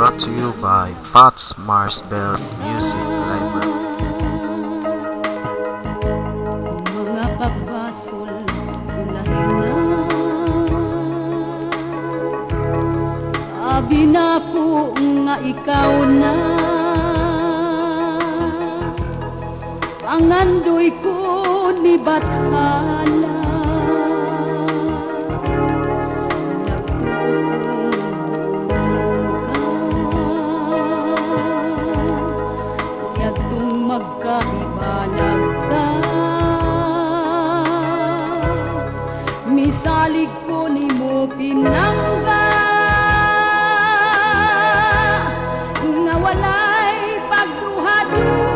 Brought to you by Pots Mars Bell Music Library. Mga pagbasol, ulahin na. Abi na ko nga ikaw na. Pangandoy ko ni Bathala. Nagtuo kong buotan ka. Yadtong magkaibalag ta. Misalig ko nimo pinangga nga walay pagduha-duha.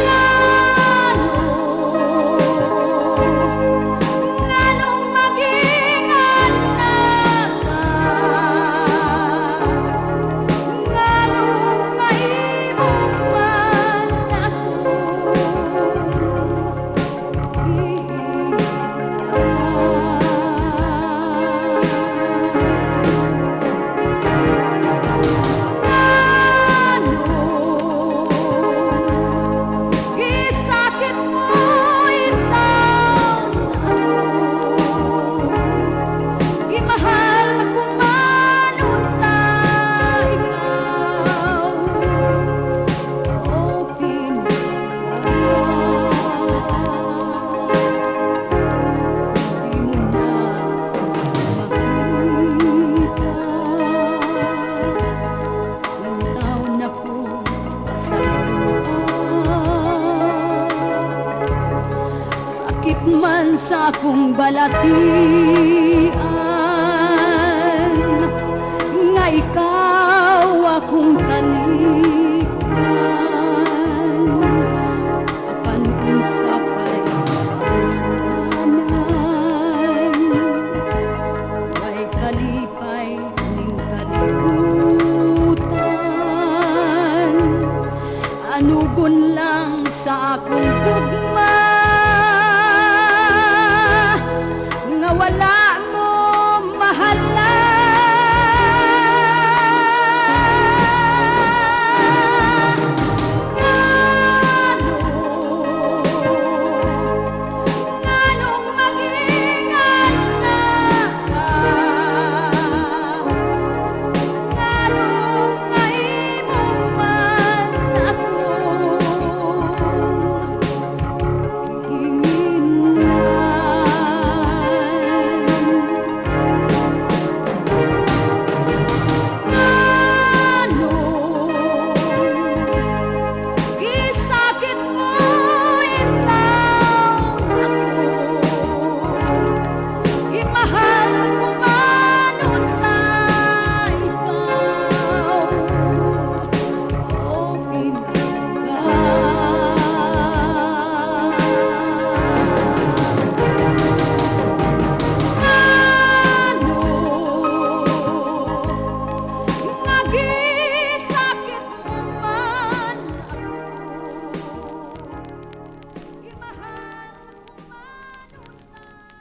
Ngano, nganong maging anak ka? Nganong mahimong man ako? Ngano, gisakit mo intawon ako. Gimahal ko man unta ikaw, o pinangga. Di mo na makita. Intawon ako pasayloa. Sakit man sa akong balatian nga ikaw akong taliwan.